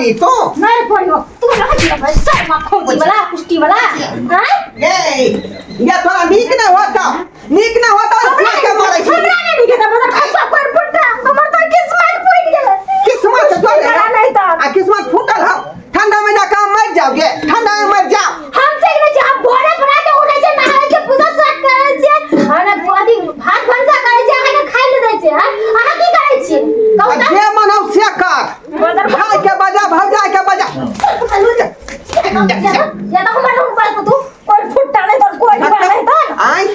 पड़बी तू। नहि पढ़ियो तू रह दियो भाई सब मखौती वाला कुष्टी वाला हैं। ये ये तोरा नीक नहि होता, नीक नहि होता, से के मारै छी। हमरा नहि नीक हेतै, बस खसुआ पर फुटता हमर तो किस्मत फूटि गेलै। किस्मत तोरे बड़ा नहि तऽ आ किस्मत फूटल हौ, ठंडा में जाके मर जाओगे, ठंडा में मर जाओ। हम चलि गेल छी, हम भोरे भोरे के उठै छियै, नहाय छियै, पूजा पाठ करै छियै, आ ने अथी भात भनसा करै छियै, अहाँके खाय लए दै छियै। हँ, अहाँ की करै छियै कहू आ तऽ? जे मन हौ से कर, भाई के बजा, भौजाई के बजा। या तऽ हमर रूम पर तू कोइ फुट्टा नहि तऽ कोइ डिब्बा नहि तऽ आय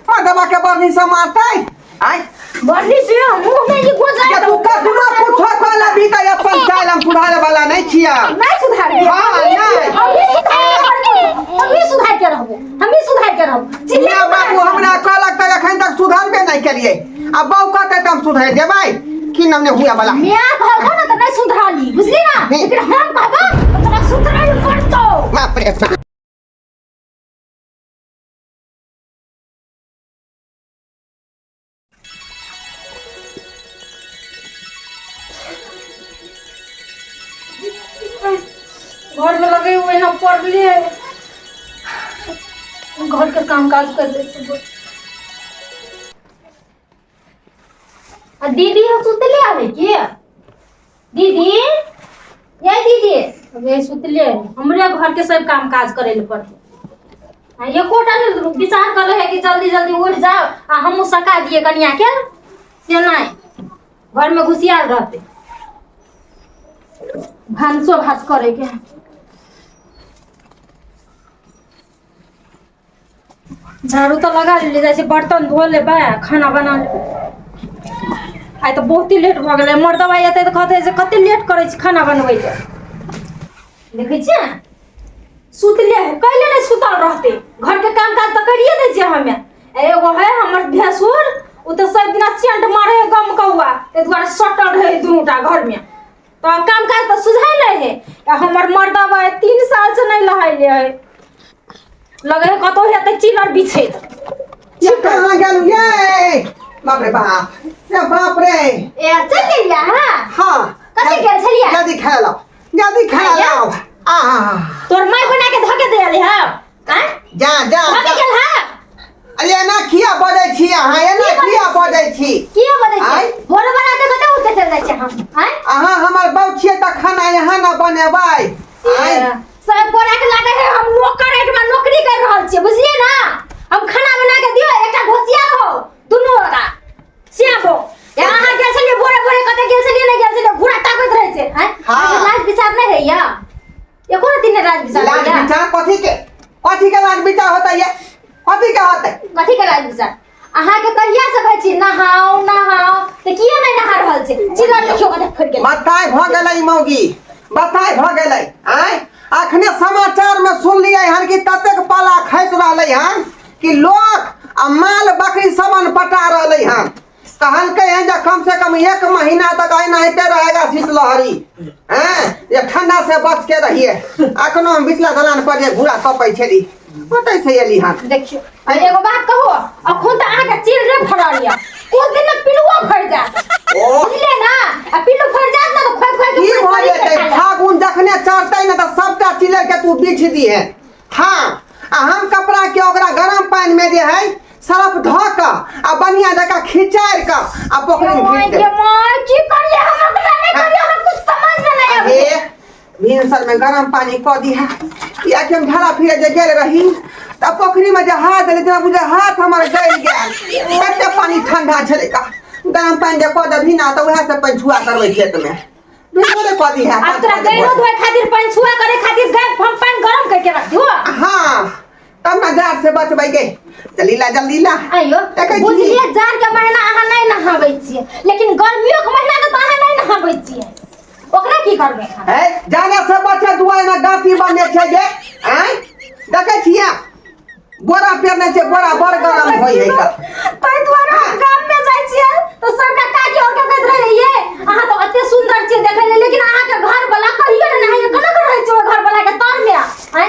मर्दबा के बरनी से मारतै। आय बरनी से मुंह में ई गोजा। जे तू कखनो कुछो कऽ लेबही तऽ अपन चालि हम सुधारे वाला नहि छियै। नहीं सुधारबे। हाँ, नहीं। हम भी सुधार हम भी सुधार के रहबो, हम भी सुधार के रहबो। चिल्ला मियाँ बाबू हमरा कहलक तऽ एखन तक सुधरबे नहि केलियै, आ बहू कहतै तऽ हम सुधरि जेबै की नमने हुए वाला। मियाँ कहलको ना तऽ नहीं सुधराली, बुझली ना? नहीं। लेकिन हम कहबो तऽ तोरा सुधराली पड़तौ। बाप रे बाप। घर में लगे हुए ना पड़ले घर के काम काज कर ले छी। आ दीदी हो सुतले आवे की दीदी? ये दीदी अबे सुतले, हमरे घर के सब काम काज करे ले पड़ते। आ एकोटा ने विचार करे है कि जल्दी जल्दी उठ जाओ आ हमहूँ सका दिए कनिया के, से नहीं घर में घुसियाल रहते। भानसो भात करे के झाड़ू तो लगा ले जाइ छै, बर्तन धो लेबै, खाना बना लेबै। आइ तऽ बहुत ही लेट भऽ गेलै। मर्दबा एतै तऽ कहतै जे कते लेट करै छी खाना बनबैके। देखै छियै सुतले है, कैले नहि सुतल रहतै? घरके काम काज तऽ करिए दै छियै हमे। एगो है हमर भैंसुर, ओ तऽ सब दिना सेंट मारे है गम कौआ, ताहि दुआरे सटल रहै दुनूटा घरमे, तऽ काम काज तऽ सुझाइ नहि है। आ हमर मर्दबा 3 साल से नहि नहाइले है, लगे है कतौ हेतै चिलर बिछैत। ये कहाँ गेलू ये? बाप रे बाप, ये बाप रे। ए चल गेलियै अहाँ? हाँ। कथी गेल छलियै? जल्दी खाय लाओ, जल्दी खाय लाओ। आ तोर माय बना के धके देले है आँ? जा जा धके जा। गेल है। अरे एना किया बजै छी अहाँ, एना किया बजै छी? किया बजै छी? आँय? भोर बना के कतऽ उठ के चल जाइ छी हम आँय? अहाँ हमर बहू छियै तऽ खाना यहाँ न बनेबै? आँय? सब गोरा के लागे है हम नौकर एहिठमा नौकरी कर रहल छियै, बुझलियै ना? हम खाना बना के दियौ, एकटा घोसिया रहो दुनू गोरा सियाबो। ए अहाँ गेल छलियै भोरे भोरे, कतऽ गेल छलियै? नहि गेल छलियै, घूरा ताकैत रहै छै आँय? हाँ। अहाँके लाज विचार नहि होइया एको रत्ती? नहि लाज विचार लाज होइया? विचार कथी के, कथी के लाज विचार होतै ये? कथी के होतै? कथी के लाज विचार? अहाँके कहिया से कहै छी नहाओ नहाओ, तऽ किया नहि नहा रहल छै? चिल्ला देखियौ कतऽ फटि गेल। बताय भऽ गेलै मौगी, बताय भऽ गेलै। आँय, अखने समाचार में सुनलियै हन कि ततेक पाला खसि रहलै हन कि लोक आ माल बकरी सब अनपटा रहलै हन। कहलकै हन जे कम से कम 1 महीना तक एनाहिते रहेगा शीतलहरी, हैं, ये ठंडा से बच के रहिए। अखनो हम बिचला दलान पर जे घूरा तपै छली ओतै से एली हन। देखियौ आ एगो बात कहू, अखन तऽ अहाँके चिल रे फड़ल यऽ, कुछ दिन में पिलुओ फड़ि जायत। ओ। बुझलियै ना? आ पिल्लू फड़ि जायत ने तऽ खोइ खोइ के की पूरा भऽ शरीर के जेतै? खा लेत। फागुन जखने चढ़तै ने तऽ सबटा चिलर के तू बिछ दिहे। हाँ, आ हम कपड़ा के ओकरा गरम पानि में जे है सरफ धऽ कऽ आ बढ़िया जकाँ खिचारि कऽ आ पोखरि में माय घीच के देबै। माय, की करिए हम अपना? नहीं करिए, हमरा कुछ समझ में नहीं आबै। अरे भिनसर में गरम पानी कऽ दिहे, कियाकि हम झाड़ा फिरे जे गेल रही तऽ पोखरि में जे हाथ देली तेना बुझे हाथ हमर गलि गेल, कते पानी ठंडा छलै का। गरम पानि जे कऽ देबही ना तऽ उएह से पानि छुआ करबै खेत में, भिनसरे कऽ दिहे। अब तोरा गैरो धोए खातिर, पानि छुआ करे खातिर गैर हम पानि गरम करके रख दियो? हाँ, तब ना जाड़ से बचबै गे। जल्दी ला, जल्दी ला। आइयो देखै छी। बुझलियै, जाड़ के महीना अहाँ नहीं नहाबै छियै, लेकिन गर्मियो के महीना के तऽ अहाँ नहीं नहाबै छियै, ओकरा की करबै? है जाड़ा से बचे दुआरे में गाँठी बने छै जे। आँय, देखै छियै बोरा पेरने छै, बोरा बड़ गरम होइ है का। ताहि दुआरे हम गाम में जाइ छियै तऽ सबटा काकी और के कहैत रहै ये अहाँ तऽ एते सुंदर छियै देखै ले, लेकिन अहाँ के घर वाला कहियो ने नहाइए, केना के रहै छै ओहि घर वाला के तर में? आँय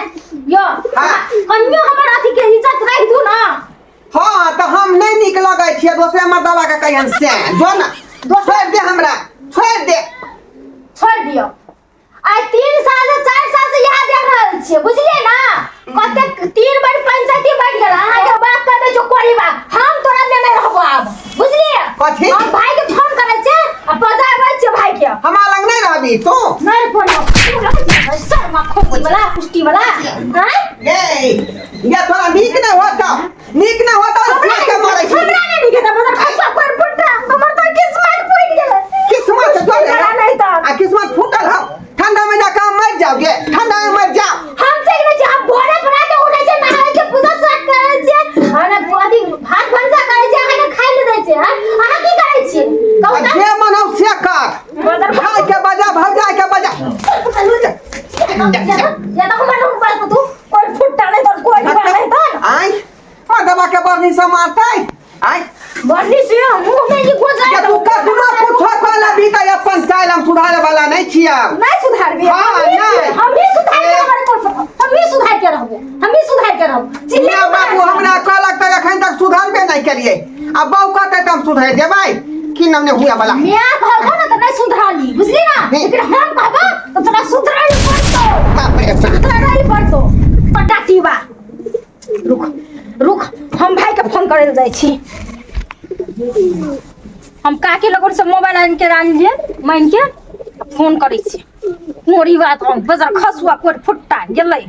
यो। हाँ। कनियो हमर अथी के इज्जत राखि दू ना। हाँ, तऽ हम नहि नीक लगै छियै दोसरे मर्दबा के कहियन से जो ना। छोड़ि दे हमरा, छोड़ि दे। छोड़ि दियौ। आइ 3 साल से 4 साल से इएह देख रहल छियै, बुझलियै ना? कतेक 3 बेर पंचायती बैठ गेल। अहाँके बात कर दै छौ कोरी बा, हम तोरा लेने रहबो आब, बुझलियै? कथी? हम भाई के फोन करै छियै आ बजाबै छियै भाई के। हमरा लग नहीं रहबी तू? नहीं फोन शर्मा खोपड़ी वाला पुष्टि वाला, आँय? ए, ये थोड़ा नीक नहीं होता, नीक नहीं होता, से के मारै छी। हमरा नहि नीक हेतै। बजार खसुआ पर फुटा, हमर तऽ किस्मत फूटि गेलै। किस्मत तोरे बड़ा नहीं तऽ। आ किस्मत फूटल हौ, ठंडा में जाके मर जाओगे, ठंडा में मर जाओ। हम चलि गेल छी। हम भोरे भोरा के उठै छियै, नहाय छियै, पूजा पाठ करै छियै, आ ने अथी भात भनसा करै छियै, अहाँके खाइ लए दै छियै। हँ, अहाँ की करै छियै, कहू आ तऽ? जे मन हौ से कर। बजार भाई के बजा, भौजाई के बजा। या तऽ हमर रूम पर तू कोई फुट्टा नहीं तऽ कोई डिब्बा नहीं तऽ। आय मर्दबा के बर्नी से मारतै आय। बर्नी से मुंह में ई गोजा। ये तू कखनो कुछो कह लेबही तऽ अपन चालि हम सुधारे वाला नहीं छियै। नहीं सुधारबी? हाँ, हम ही नहीं। हम ही सुधार के ए। हमारे कोई हम ही सुधार के रहबो, हम ही सुधार के रहबो, चिल्ले। मियाँ बाबू हमरा कहलक तऽ एखन तक सुधरबे नहीं केलियै, आ बहू कहतै तऽ हम सुधरि जेबै की नमने हुए वाला। मियाँ कहलको ना तऽ नहीं सुधराली, बुझली ना? नहीं। लेकिन हम कहबो तऽ तोरा सुधराली पड़तो। बाप रे बाप। सुधराली पड़तो पटाटी बा। रुक रुक, हम भाई के फोन करे जाइ छी। हम काकी लगन से मोबाइल आनि के आनलियै मानि के फोन करै छी। मोरी बात हम बजर खसुआ कोर फुट्टा गेलै।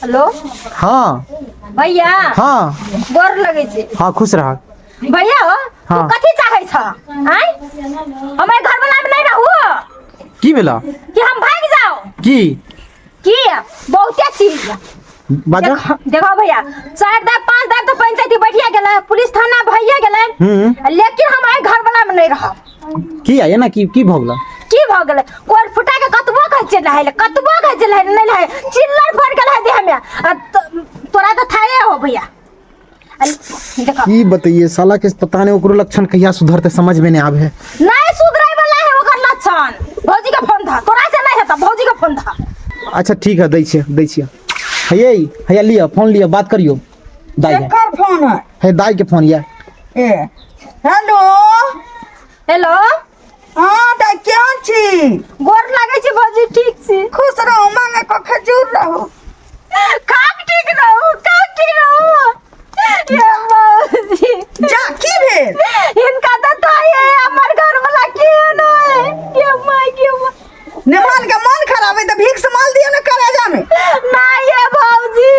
हेलो। हाँ। भैया। हाँ। गोर लगै छै। हाँ, खुश रह। भैया हो, तू हाँ। कथी चाहै छ? आँय, हमर घर वाला में नहीं रहू? की भेला? कि हम भागि जाओ? की? की बहुते चीज। बाजा। देखो भैया, 4 दाब 5 दाब तो पंचायती बैठिया गेलै, पुलिस थाना भइया गेलै। लेकिन हम आइ घर वाला में नहीं रहब। की आया ना, की की भऽ गेला? की भऽ गेलै? कोर फुटा के कतबो कहै छियै नहाय लए, कतबो कहै छियै नहाय लए, नहि नहाय, चिल्लर पड़ि गेल है देह में। आ तोरा तऽ थाये हो भैया। आ देखो। की बतैये, साला के पता नहीं ओकरो लक्षण कहिया सुधरते, समझ में नहीं आवे है। नहीं सुधरै वाला है ओकर लक्षण। भौजी के फोन था, तोरा से नहीं हेतौ, भौजी के फोन था। अच्छा ठीक है, दै छियै, दै छियै। हैये हैया, लिअ फोन, लिअ, बात करियौ दाई है। केकर फोन है? हे, दाई के फोन ये। ए, हेलो। हेलो। हाँ दाई, केहन छी? गोर लागै छी भौजी, ठीक छी। खुश रहू, मांगे को खजूर रहू। खाक ठीक रहू, खाक ठीक रहू ये भौजी। जा, की भेल? हिनका तऽ थाहे हमर घर वाला केहन है के माय के माय। नेमान के मन खराब है तऽ भीख से माल दियो ने करेजा में। ना ये भौजी,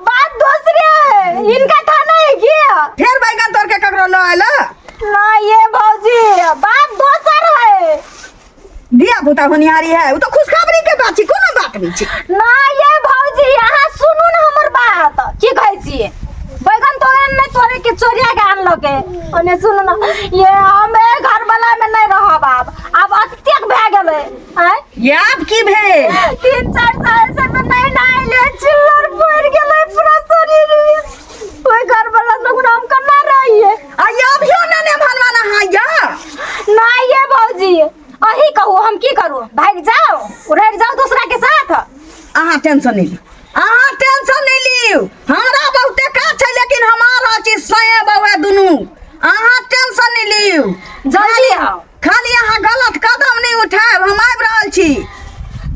बात दूसरे है, इनका था नहीं क्या? फेर बैगन तोड़ के ककरो ल आयल? ना ये भौजी, बात दोसर है। धिया पुता होनिहारी है, उ तो खुशखबरी के बात छी, कोनो बात नहीं छी। ना ये भौजी, अहाँ सुनू ना हमर बात। की कहै छी, बैगन तोड़े नहीं तोड़े के चोरिया के आनलक है। ओने सुनू ना ये, हम घर वाला में नहीं रहब आब, आब अतेक भए गेलै आँय। याब की भेल? 3-4 साल से तऽ नहीं नहाइले, चिल्लर पड़ि गेलै पूरा शरीर में। ओहि घर वाला लोग हम केना रहिए? आ अभियो ने ने भनवा नहाइया? ना ये भौजी, अही कहू हम की करू? भागि जाओ, उड़ि जाओ दूसरा के साथ? अहाँ टेंशन नहीं लिउ, अहाँ टेंशन नहीं लिउ। हमरा बहुते काज छै, लेकिन हम आ रहल छी सए बौआ दुनू। अहाँ टेंशन नहीं लिउ। जल्दी आउ। खाली अहाँ गलत कदम नहीं उठायब, हम आबि रहल छी।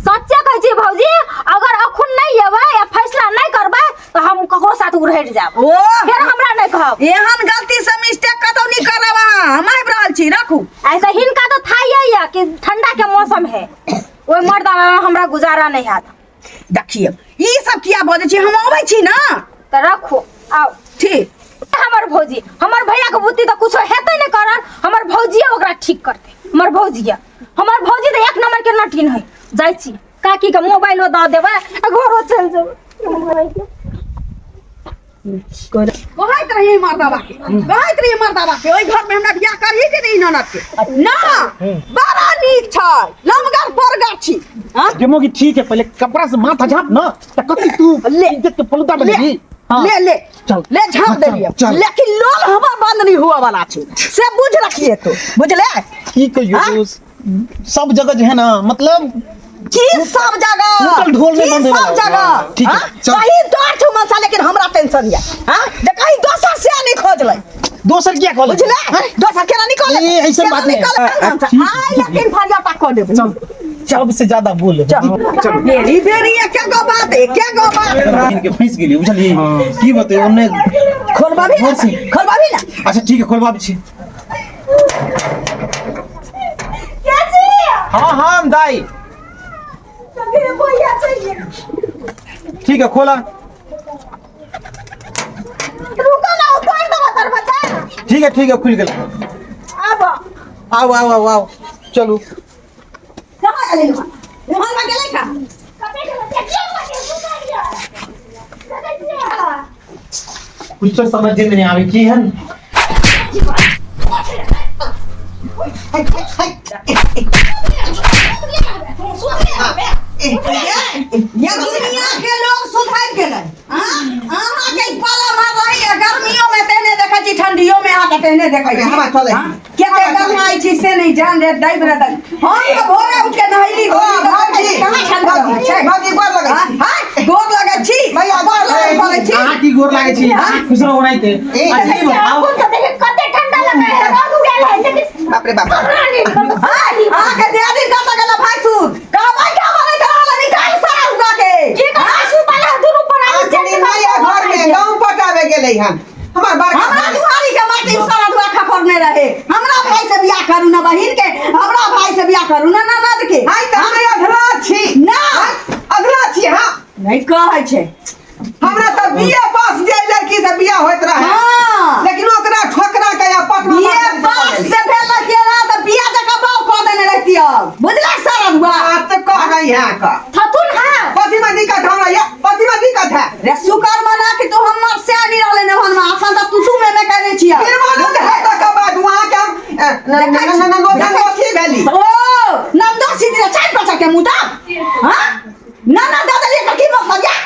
सच्चे कहै छी भौजी, अगर अखुन नहीं एबै या फैसला नहीं करबै तऽ हम ककरो साथ उड़हरि जायब। ओ। फेर हमरा नहीं कहब। एहन गलती से मिस्टेक कतौ नहीं करब अहाँ। हम आबि रहल छी, रखू। ऐसा हिनका तो थाइए या कि ठंडा के मौसम है, ओहि मर्दा में हमरा गुजारा नहीं हैत। देखियौ, ई सब किया बजै छी? हम अबै छी ना। तऽ रखू, आउ। ठीक। हमर भौजी, हमर भैया के बुद्धि तऽ कुछो हेतै नहि करल, हमर भौजिए ओकरा ठीक करतै। हमर भौजिए, हमर भौजी तऽ एक नंबर के नटीन है। जाइ छी, काकी के मोबाइलो दऽ देबै आ घरो चलि जेबै। कहैत रही मर्दाबा के, कहैत रही मर्दाबा के, ओहि घर में हमरा बियाह करही के नहीं ननद के ना, बड़ा नीक छै, लमगर परगर छी। हाँ? गेमो की ठीक है, पहले कपड़ा से माथा झाप ना त कथी तू ले। इज्जत के फलूदा ले। बनेगी। हाँ। ले ले। चल। ले, झाप हाँ, चल, देलिए। चल। लेकिन लोल हवा बंद नहीं हुआ वाला छै, से बुझ रखिए तू, बुझले? की कहियो हाँ? दोस्त, सब जगह जे है ना, मतलब की सब जगह? टूटल ढोल में की बंधे सब वाला। जगह? ठीक है, हाँ? चल। कहीं तोर छौ मनसा, लेकिन हमरा टेंशन या, हाँ, जे कहीं दोसर से नहीं खोजलै। दोसर किया कहले बुझले दोसर केना निकल ए, ऐसन बात नहीं। आइ लेकिन फरियाटा कऽ देबै। चल, सबसे ज्यादा बोल। चल बेरी बेरी एके गो बात, एके गो बात। इनके फंस गेली बुझलिए की बते ओने खोलबाबी ना, खोलबाबी ना। अच्छा ठीक है, खोलबाबी छी। हाँ हाँ दाई ठीक है, खोला। रुको ना, उतार दो दरवाजा। ठीक है ठीक है, खुल गेल। आबो आओ आओ आओ आओ, चलू। कहाँ गेलै लोहन? लोहन में गेलै का? कुछ तो समझ में नहीं आवे की हन। ये दुनिया के लोग सुधर गेलै। अहाँ के पाला मार रही है, गर्मियों में तेने देखै छी, ठंडियों में अहाँ के तेने देखै छी। हवा चलै। केते गरमाइ छी से नहीं जान रे दैब रे दैब। हम तऽ भोरे उठ के नहैली। ओ भौजी, कहाँ ठंडा रहै छै? भौजी गोर लगै छी। हाँ, गोर लगै छी। भैया, गोर लगै पड़ै छी। अहाँ की गोर लागै छी? खुश रहो ओनाहिते। अच्छा ई बताओ, कते ठंडा लगे है, रौद उगेल है, लेकिन बाप रे बाप। हाँ, अहाँ के दियादिन कतऽ गेल भाइसुर? कहबै का बनैत रहल, निकाल सारा उगा के। की करा सुतल है दुनू प्राणी। अखनी नया घर में गाँव पटावे गेलै हन हमर बड़का हमरा भाई। दुआरी के माटी सारा दुआ खखोरने रहे। हमरा भाई से बियाह करू ना बहिन के, हमरा भाई से बियाह करू ना ननद के। हाय तऽ हम अधला छी ना। अधला छी। हाँ नहीं कहै छै। हमरा तऽ बीए पास जे लड़की से बियाह होइत रहे। हाँ। लेकिन ओकरा ठोकरा के या पटना ये बात से भेल के ना तऽ बियाह जकाँ बाउ कऽ देने रहती अब, बुझलक सारा दुआ? बात कह रही है का थथुन। हाँ, कथी में दिक्कत हमरा या कथी में दिक्कत है? रे शुकर मना कि तू हमर से नहीं रहले ने हनमा, अखन तऽ तू तू में में कहने छियै। फिर मालूम है तो के बाद वहां के हम न न न न दोषी भेली। ओ नंदोसी दिला चार बच्चा के मुदा। हां ना ना दादा ले की मतलब या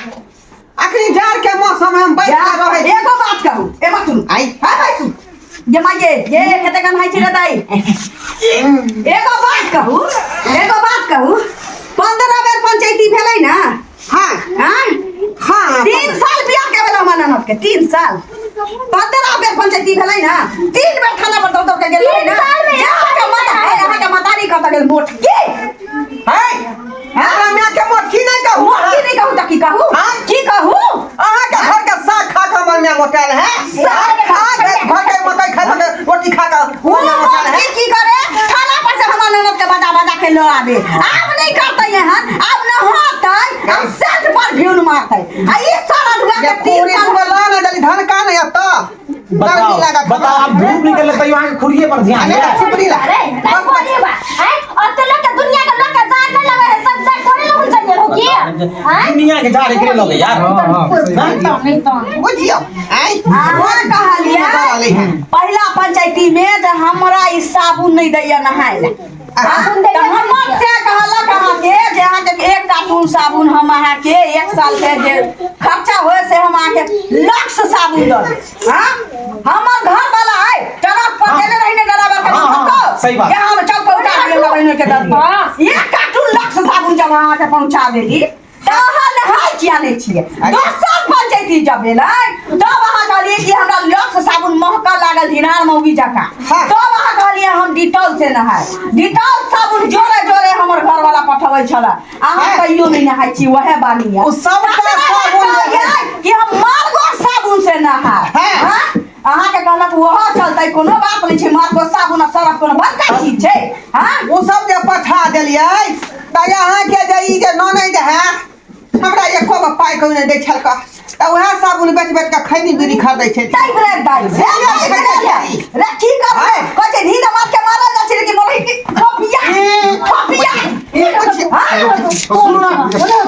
अखनी जाड़ के मौसम में हम बैठ के रहै छी। एगो बात कहू, ए बात सुन। आई। हां भाई सुन, ये माये ये कते गन हाय छी रे दाई। एगो बात कहू, एगो बात कहू, 15 बेर पंचायती भेलै ना? हां हां हां, 3 साल बियाह के भेल हमर ननद के, 3 साल 15 बेर पंचायती भेलै ना, 3 बेर थाना पर दौड़ दौड़ के गेलै ना। 3 साल में जा के मत है, अहाँ के मतारी कत गेल मोट की? है हमरा माय के मोटकी नहीं कहू। मोटकी नहीं कहू त की कहू? हाँ? की कहू? अहाँ के घर के साग खा के हमर माय मोटायल है। साग खा अहाँ के घर के मकई खा के रोटी खा के ओ हमर माय मोटायल है। मोटकी की करे? थाना पर से हमर ननद के बजा बजा के ल आबे। आब नहीं करतै एहन, आब न होतै, आब सेंट पर भ्यून मारतै। आ ई सारा दुआ के जे 3 पूरी साल दुबे ला ना जल्दी धन का नहीं आता। बताओ बताओ, आप धूप निकल तैयो अहाँ के खुरिये पर ध्यान अरे है। छुपरी ला। अरे नहीं बोलिए बा हैं, और तो लोग के दुनिया के लोग के जार नहीं लगे है, सब जार थोड़े लोग चल हो की हैं। दुनिया के जा रे लगे यार। नहीं तो बुझियो आई अहाँ कहलियै पहिला पंचायती में जे हमरा ई साबुन नहीं दैया नहाय ला। साबुन दैया। तऽ हमर से कहलक अहाँके जे अहाँके एक कार्टून साबुन हम अहाँके 1 साल के जे खर्चा होय से हम अहाँके लक्स साबुन दऽ देब। हाँ, हमर घर वाला है ट्रक पर देने रही ने ड्राइवर के। हाँ, हाँ, सही बात। जे हम चल के उतार दियै हमरा बहिन के दऽ दियै। एक कार्टून लक्स साबुन जब अहाँके पहुँचा देली तऽ अहाँ नहाय किया नहि छियै? दोसर पंचायती जब भेलै तब अहाँ कहलियै कि हमरा लक्स साबुन महकऽ लागल धिनार मौगी जकाँ। हाँ। तब अहाँ कहलियै हम डिटॉल से नहाय, डिटॉल साबुन जोरे जोरे हमर घरवाला पठबै छलै। अहाँ हाँ। कहियो नहि नहाय छी वएह बानी। ओ सबटा साबुन जे है। कि हम मार्गो साबुन से नहाय। हाँ। हाँ? अहाँके कहलक ओहो चलतै, कोनो बात नहि छै, मार्गो साबुन आ सरफ कोनो बड़का चीज छै? हाँ, ओ सब जे पठा देलियै तऽ अहाँके जे ई जे ननैद है हमरा एको गो पाइ कहियो नहि दै छलक, तऽ उएह साबुन बेच बेच के खैनी बीड़ी खरीदै छै। दाइ रे दाइ रे दाइ रे, की करबै? कहै छै नींद मार के मारल जाइ छै, लेकिन मरै की खपिया खपिया। सुनू ना,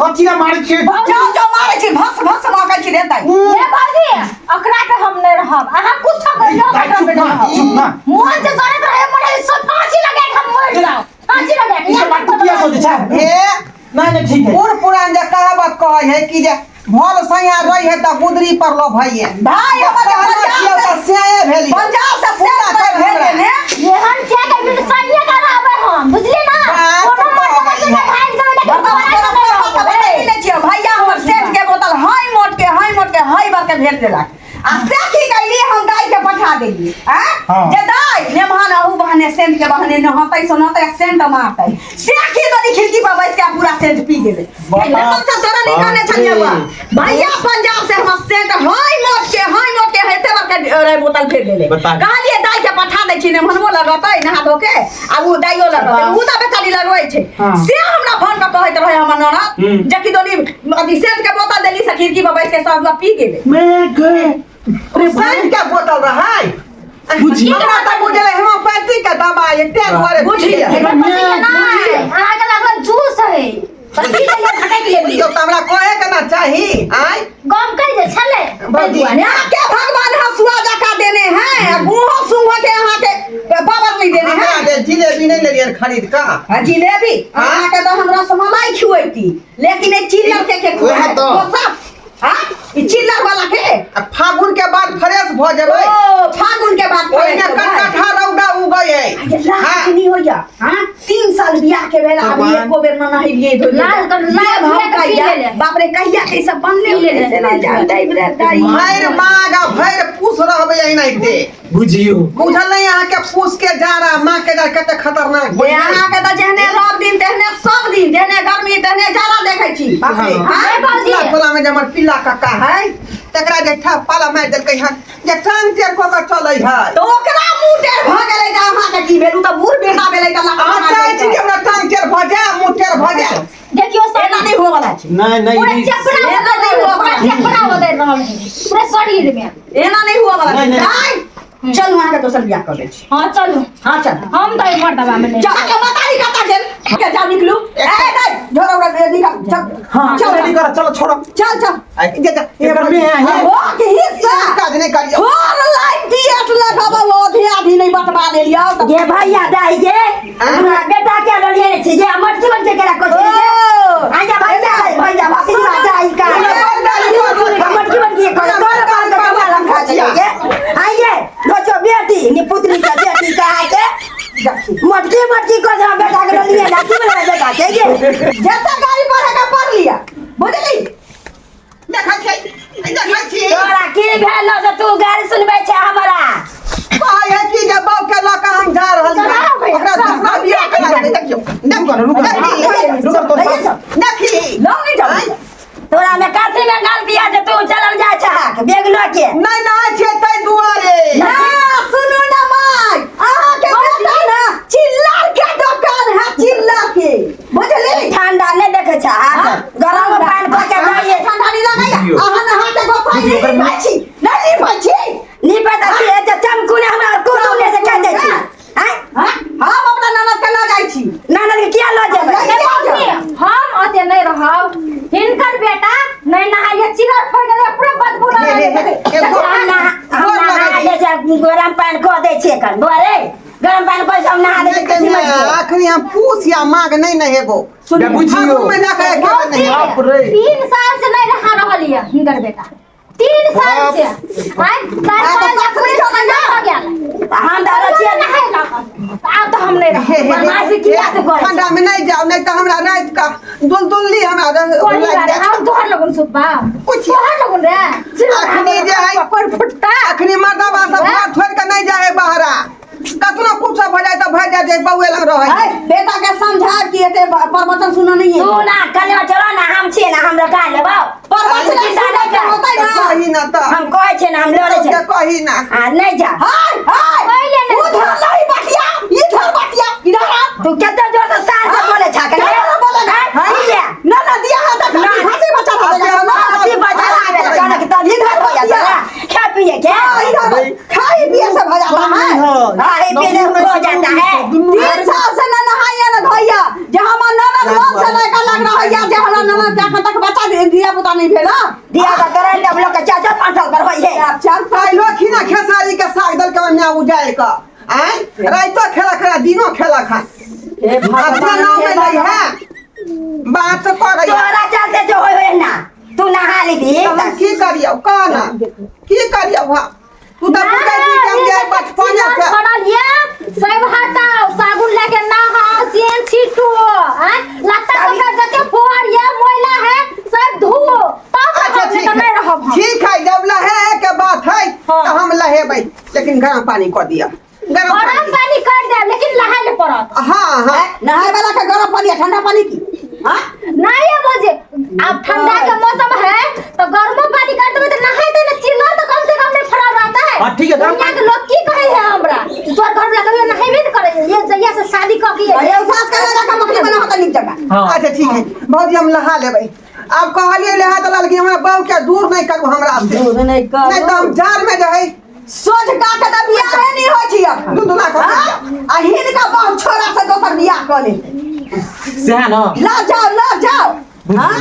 कथी ला मारै छियै? जाओ जाओ मारै छी, भस भस महकै छी रे दाइ। हे भौजी, अकरा के हम नहीं रहब, अहाँ कुछ करियो। दाइ, चुप ना, चुप ना। मोहन से जरत रहे मरे सब फांसी लगा के हम मर जाओ, फांसी लगा के। ई सब बात तू किया सोचै छै? हे नहीं नहीं ठीक है। बूढ़ पुरान जे कहावत कहै है कि जे भल सैया रही है तऽ गुदरी पर लोभैये। भाई हमर जे पंजाब तऽ स्याए भेली, पंजाब से पूरा सेब कर भेजे हमरा। ने एहन क्या के मिल सनिया का रहबै हम, बुझली ना? बात कोनो मर्द कहै के है। भाग जाबै लेकिन भगवान दोबारा तोरा नहीं सब रहबै। पता नहीं छियै भैया, हमर सेब के बोतल हाई मोट के हाई मोट के हाई बार के भेज देलक। आ से की कैली हम दाई के पठा देली हैं हाँ। जे दाई नेमहन अहू बहने सेंट के बहने नहतै सोनतै आ सेंट मारतै से की दली खिड़की पर बैस के आ पूरा सेंट पी गेलै हम सब तोरा नहीं कहने छलियै बा भैया पंजाब से हमर सेंट हाय मोट के हाय मोट के हेते बड़का रे बोतल फेर देले बता। कहलियै दाई के पठा दै छी नेमहनमो लगतै नहा धो के आ उ दाइयो लगतै उ तऽ बेचारी लगबै छै हाँ। से हमरा फोन पर कहैत रहे हमर ननद हम्म। जे कि दोनी अथी सेंट के बोतल देली से खिड़की पर बैस के सब लोग पी गेलै मैं गए अरे सेंट के बोतल रहै बुझी। हमरा तऽ बुझल है होम्योपैथी के दवाई तें दुआरे बुझिए। नहि अहाँके लागल जूस है पर पी लेलियै झटकि लेलियै बुझियौ तऽ हमरा कहे के ना चाही आँय गम कहि जे छलै ताहि भौजी। दुआरे यहाँ के भगवान हसुआ जका देने हैं आ गुहो सुह के यहाँ के पावर नहीं देने हमरा हैं जे जिलेबी नहि लेलियै खरीद कऽ आ जिलेबी हाँ? अहाँ के तो हम रसमलाई खियैती लेकिन ए चिल्लर के के वएह खुआए तो। सब हाँ ई चिल्लर वाला के आ फागुन के बाद फ्रेश भऽ जेबै ओ फागुन के बाद ओहिमे कटकटहा रौदा उगै है ये लाज नहीं होइया हाँ 3 साल बियाह के भेला अभी भगवान। एको बेर न नहेलिए धोलिए लाज कर- लाज ये बियाह के पी कहिया लेले। बाप रे कहिया के ई सब बनले पी लेले। से नहीं जान दाई रे दाई भरि माघ आ भरि पूस रहबै एनाहिते बुझियो बुझल नहि अहाँके पूस के जाड़ा माँ के जाड़ा कते खतरनाक ये होइ है। अहाँ के तऽ जेहने रव दिन तेहने सब दिन जेहने गर्मी तेहने जाड़ा देखै छी बाप रे हाँ? हे बाबूजी। पिछला टोला में जे हमर पिल्ला काका है तकरा जे ठप पाला मारि देलकै हन जे टांग टेढ़ कऽ के चलै है तऽ ओकरा मुँह टेढ़ भऽ गेलै तऽ अहाँके की भेल उ तऽ बूढ़ बेटा भेलै तऽ लकड़ा अहाँ चाहै छी कि हमरा टांग टेढ़ भऽ जाय मुँह टेढ़ भऽ जाय देखियो सब एना नहि हुअ वाला छै नहीं नहीं पूरा नहीं चपड़ा एना बदल नहि हुआ पूरा चपड़ा बदल रहल है पूरा शरीर में एना नहि हुअ वाला नहीं, छै नहीं। दाइ चलू अहाँके दोसर बियाह कऽ दै छी हाँ चलू हाँ चल हम तऽ एम्हर दबा में नहीं जा के बताई कता गेल के जा निकलू ए दाइ झोरा उड़ा दे निकल चल हाँ चल रेडी कर चलो छोड़ो चल चल जे जा एकर में है हो के हिस्सा काज नहि करियौ फोर लाइन पिएट लगाबो आधे आधी नहीं बटवा लेलियौ तऽ ये भैया दाई ये हमरा बेटा के ललिए छी जे हमर जीवन के केरा को छी ओ आजा भैया भैया भतीजा दाई का हमर जीवन के को तोर बाल के कमाल हम खा छी ये आइए दोचो बेटी नि पुत्री के बेटी का के मटकी मटकी को जे बेटा के ललिए ना की भेलै बेटा के ये जैसा गाड़ी पढ़े का पढ़ लिया बुझली देखै छियै देखै छी तोरा की भेलो से तू गाली सुनबै छै हमरा कहै है कि जे बाप के लऽ कऽ हम जा रहल छी चलाउ भैया, ओकरा दूसरा बियाह करा देबै देखियौ रुको ना, रुको ना। देखी रुको तोर सास देखी लौ नहीं जाओ तोरा में काफी में गाल दिया जे तू चलल जाय छहक बेग लऽ के नहि नहाय छियै ताहि दुआरे ना सुनू ना माय अहाँ के बेटा ना चिल्लर के दुकान है चिल्लर के बुझली ठंडा नहीं देखे छहक गरम पानी कऽ के जाइए ठंडा नहीं लगैया बुझियौ। अहाँ नहा के गोसाई बुझियौ, नहीं ओकर लिपाइ छी नहीं लिपाइ छी नीपे तऽ छी एते चमकू ने हमरा कुटुम ने से कह दै छी आँय हाँ? हम अपना ननद के लऽ जाइ छी ननद के किया लऽ जेबै लऽ बाबूजी, हम ओते नहीं रहब हिनकर बेटा नहीं नहाइए चिलर फड़ गेलै पूरा बदबू हे, हे, हे, हे, हम नहा हम नहा लै छै गरम पानि कऽ दै छियै एखन बोरे गरम पानि कऽ हम नहा दै नहि छियै कथी मजबूर अखनी हम पूस या माघ नहि नहेबो बे बुझियो फागुन महीना के एके बेर नहेबो। बाप रे। 3 साल से नहीं रहा रहल ये हिनकर बेटा 3 साल से आय चार आ, तऽ पाँच सासुर पूरे जाउ ठंडा हो गेल हम तऽ रहै छियै नहाय लागल आब तऽ हम नहीं रहब हे, हे, हे, बदमाशी किया तू करै ठंडा में नहीं जाओ नहीं तो हमरा रात का दुलदुल्ली हमरा कोई लागि बात जायत। हम तोहर लगन सुतबा पूछिए। तोहर लगन रे अखनी जे है कोई फुटता अखनी मर्दबा सब घर छोड़ के नहीं जाए बाहरा कतनो कुछ भऽ जाए तऽ भऽ जाए जे बौए लग रहै है बेटा के समझा कि एते प्रवचन सुनऽ नहीं है तू ना कन्या चलो ना हम छियै ना हम रखा लेबौ प्रवचन चिंता सुनऽ नहि के कर। होतै तऽ ना कही ना तऽ हम कहै छियै ना हम लड़ै सबके छियै कही ना आ नहीं जा हाय हाय पहिले नहीं। उधर नहीं बटिया इधर बटिया इधर आ तू कते जोर से सार के बोले छा के क्या बोले हाँ किया ना ना दिया है तो ना। फांसी बचा अच्छा, ना हंसी बजा रहा है कनक तब इधर हो बटिया जाता खा पिए के हाँ, इधर खाई पिए से भऽ जाता है हाँ, ई पिए से हो जाता है। 3 साल से ना नहाइया ना धोइया जे हमर ननद मन से लड़का लग रहा है जे हमरा ननद के एखन तक बच्चा धिया पुता नहीं भेल दिया का करे तब लोग के 4 4 5 साल पर होई है चल काल्हो खिना खेसारी के साग दल के ओन्ने उजाड़ि कऽ आँय राइतो खेला खा दिनो खेला खा हे अपना नाम में नहीं है बात करै तोरा चलते जो होय होय ना तू नहा लीधी तऽ हम की करियौ कह ना की करियौ हम तू तऽ बुझै छी कि हम जे बचपने से पड़ल ये सब हटाओ साबुन लेके नहाओ सेन छीटो हैं लत्ता कपड़ा जते फोड़ ये मैला है सब धो तब अच्छा रहब नहीं ठीक तो है नहीं रहब हम। ठीक है, जब लहे के बात है हाँ। तो हम लहेबै, लेकिन गरम पानी कऽ दिअ। गरम गरम पानी पानी कर देब लेकिन नहाय ले पड़त। हाँ हाँ, नहाय वाला के गरम पानी आ ठंडा पानी की? हाँ नहीं है भौजी, अब ठंडा के मौसम है तो गर्मो पानी कर देबै तो नहाय दे ना, चिल्ला तो कम से कम नहीं फड़ा रहता है। हाँ, ठीक है, गरम दुनिया के लोग की कहे है हमरा, तोर घर वाला कभी नहाबे नहीं करे, ये जहिया से शादी क के अरे सास के लगा के मखनी बना होता नीक जगह। हाँ अच्छा ठीक है भौजी, हम लहा लेबै। आब कहलियै लहा देला, लेकिन हमरा बहू के दूर नहीं करू हमरा से, दूर नहीं नहीं तो हम करू। जाड़ में जे है सोझ का के तऽ बियाहे नहीं होइ छी अखन। दू दू लाख हाँ? आ हिनका बहु छोरा से दोसर बियाह कऽ ले। सएह ना। ला जाओ ला जाओ। हाँ?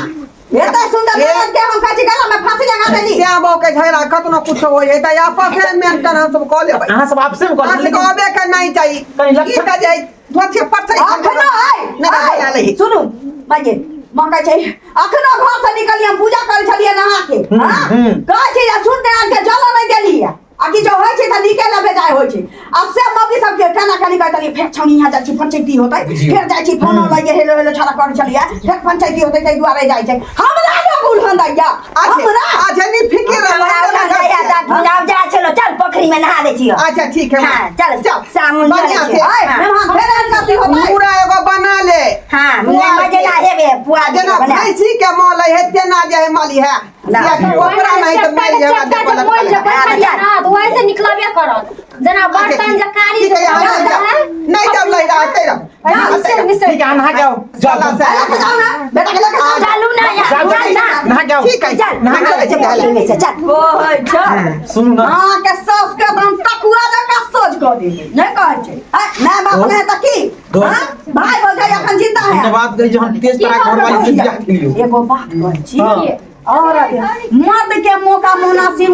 एते सुंदर ननद के हम कहै छी गला में फांसी लगा देली। श्याम बहू के झगड़ा कतनो कुछो होइ है तऽ आपस में मेंटेन हम सब कऽ लेबै। अहाँ सब आपसे में कऽ अहाँ लेबै, सबके लेकिन अबे के नहीं चाही। कनी लक्षण- ई तऽ जे धोती पर से अखनो आइ नहीं तऽ आइ, बोला लही। सुनू माइये माँ कहै छै अखनो घर से निकलियै, हम पूजा करै छलियै नहा के। हाँ? कहै छै जे सुन आन के जलो नहीं देलियै आ कि जो होइ छै तऽ नीके लए बेजाय होइ छै। आ से मौगी सबके केना केना कहै तनी फेर छौनी यहाँ जाइ छी पंचायती होतै, फेर जाइ छी फोनो लइके हेलो हेलो छड़ा करै छलियै, फेर पंचायती होतै ताहि दुआरे जाइ छै। हमरा लोग उलहन दैया अच्छा हमरा। अच्छा नहीं फिकिर रह हमरा उलहन दैया, जा जा चलो चल पोखरी में नहा दै छियो। अच्छा ठीक है। हाँ, चल, चल साबुन बढ़िया चलै से। छै। आइ मेहमान फेर आयल कथी होतै? पूरा एगो बना ले। हाँ, पुआ मजेला के। हेबे पुआ जेना बना। भैंसी के मल है तेना जे है मली है। ना। कियाकि ओकरा नहीं तऽ मारि हमरा चपटा देबऽ जे मोल जे लगतै। बैठल ये ना तो वैसे निकलबे करत, जेना बर्तन जे कारी ठीक है, जे यहाँ नहीं रहता है। जाओ। नहीं जाओ, नहीं रहो, अते रहो। मिसर मिसर ठीक है, अहाँ नहा के आओ। जाओ साला जाओ। से। लऽ के जाउ ना बेटा के लऽ के जाउ। चलू ना यार, जाओ, चल ना। नहा के आओ। ठीक है, चल नहा के चलै छी, पोखरी में से चल। कहै छै सुनू ना। अहाँके सास के तऽ हम तकुआ जकाँ सोझ कऽ देबै, नहि कहै छै? आँय, माय बाप नहि तऽ की? दोस्त। हाँ? भाय भौजाइ अखन जिंदा है। धन्यवाद कही जो हम तेज तरह घर वाली से बियाह केलियो। एगो बात कहै छी, हाँ। औरत मर्द के मौका मुनासिब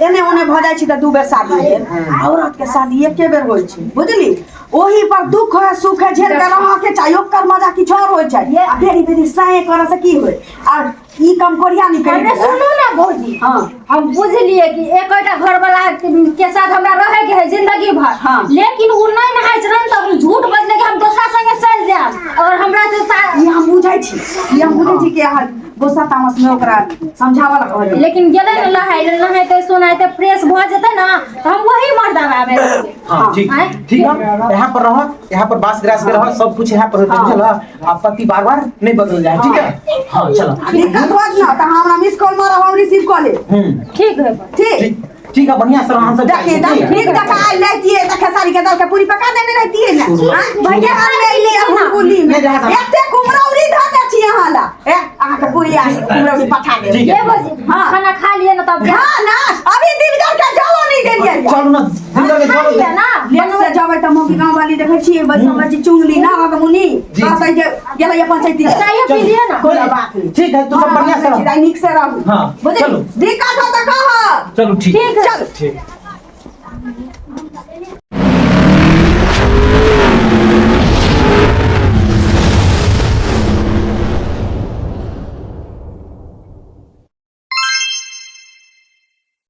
एने ओने भऽ जाइ छै तऽ दू बेर शादी भेल, औरत के शादी एके बेर होइ छै, बुझली? ओही पर दुख है सुख है झेल के रहऽ के चाही, ओकर मजा किछु और होइ छै। आ बेरी बेरी साए करऽ से की होइ? आ ई कम कोरिया निकलि अरे गेल। सुनू ना भौजी, हाँ। हम बुझलिए कि एकोटा घर वाला के साथ हमरा रहे के है जिंदगी भर। हाँ। लेकिन उ नहीं नहाय छै तऽ हम झूठ बजले कि हम दोसरा संगे चल जायब और हमरा से ई हम बुझै छी, ई हम बुझै छी कि अहाँ गुस्सा तामस में ओकरा समझाबऽ लए कहलियै, लेकिन गेलै ने नहाय लए, नहेतै सोनाइते फ्रेश भऽ जेतै ना तऽ हम वही मर्दावा आबे लगबै। हाँ ठीक। आँय? ठीक है, यहाँ पर रहो, यहाँ पर बास ग्रास के रहो, सब कुछ यहाँ पर होते, बुझल? आ पति बार बार नहीं बदल जाए, ठीक है? हाँ चलो। दिक्कत होत ना तऽ हमरा मिस कॉल मारब, हम रिसीव कऽ लेब। ठीक है। ठीक ठीक ठीक है, बढ़िया से रहो, हम सब देखी जाइ छी, देख ठीक है? ठीक जकाँ आइ लैतियै तऽ खेसारी के दाल के पूरी पका देने रहितियै ने। आँय, भैया हम अइली आ हुलबुली में नहि रहत हम। एते कुम्हरौरी धरने छी अहाँ ला। ए अहाँके पूरी आ कुम्हरौरी पठा देब। ठीक है। ये भौजी हाँ। खाना खा लिए ना तब जा। हाँ ना अभी दिनकर के जलो नहीं देलियै। चलू ना दिनकर के खा चलू। लिअ ना। लेट से जबै तऽ मौगी गाँव वाली देखै छियै बैसल रहै छी चुंगली ना मुनि जी। कहतै जे गेलै पंचायती। चाय पी लिए ना। कोई बात नहीं। ठीक है, तू सब बढ़िया से रहो। नीक से रहू। हाँ, बुझली? चलू। दिक्कत हो तऽ कहब। चलू ठीक। ठीक है। चलू। ठीक।